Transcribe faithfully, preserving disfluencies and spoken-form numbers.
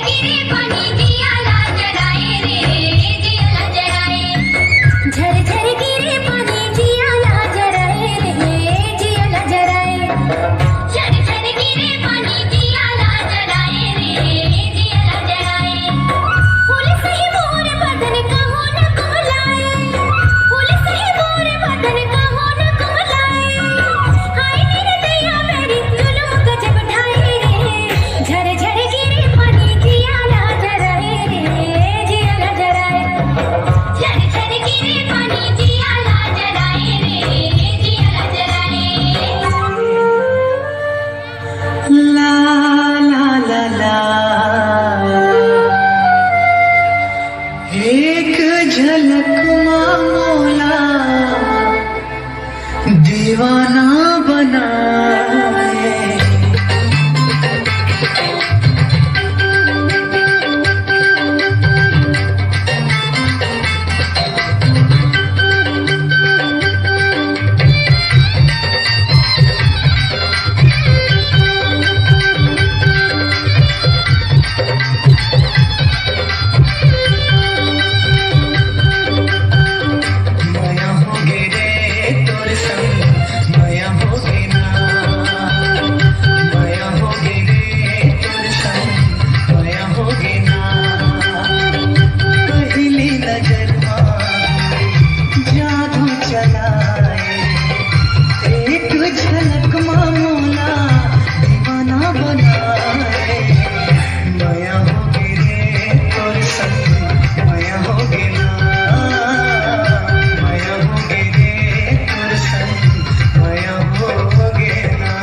गिरे पानी जिया ला जराए रे, जिया ला जराए। झर झर गिरे पानी जिया ला जराए रे, जिया ला जराए। झर झर गिरे पानी जिया ला जराए रे, जिया ला जराए। फूल सही मोर बदन कहो न कुमलाए, फूल सही मोर बदन कहो न कुमलाए। हाय रे दैया मेरी जुलुम गजब ढाए रे, झर झर गिरे पानी जिया ला जराए रे, जिया ला जराए। झर झर गिरे पानी जिया ला जराए रे, जिया ला जराए। ला, ला, ला, ला। एक झलक मा मोला दीवाना बनाए। मया होगे रे तोर संग, मया होगे ना। मया होगे रे तोर संग, मया होगे ना। पहिली नजर मा जादू चलाए, एक झलक मा मोला दीवाना बनाए। मया होगे रे तोर संग, मया होगे ना। मया होगे रे तोर संग, मया होगे ना।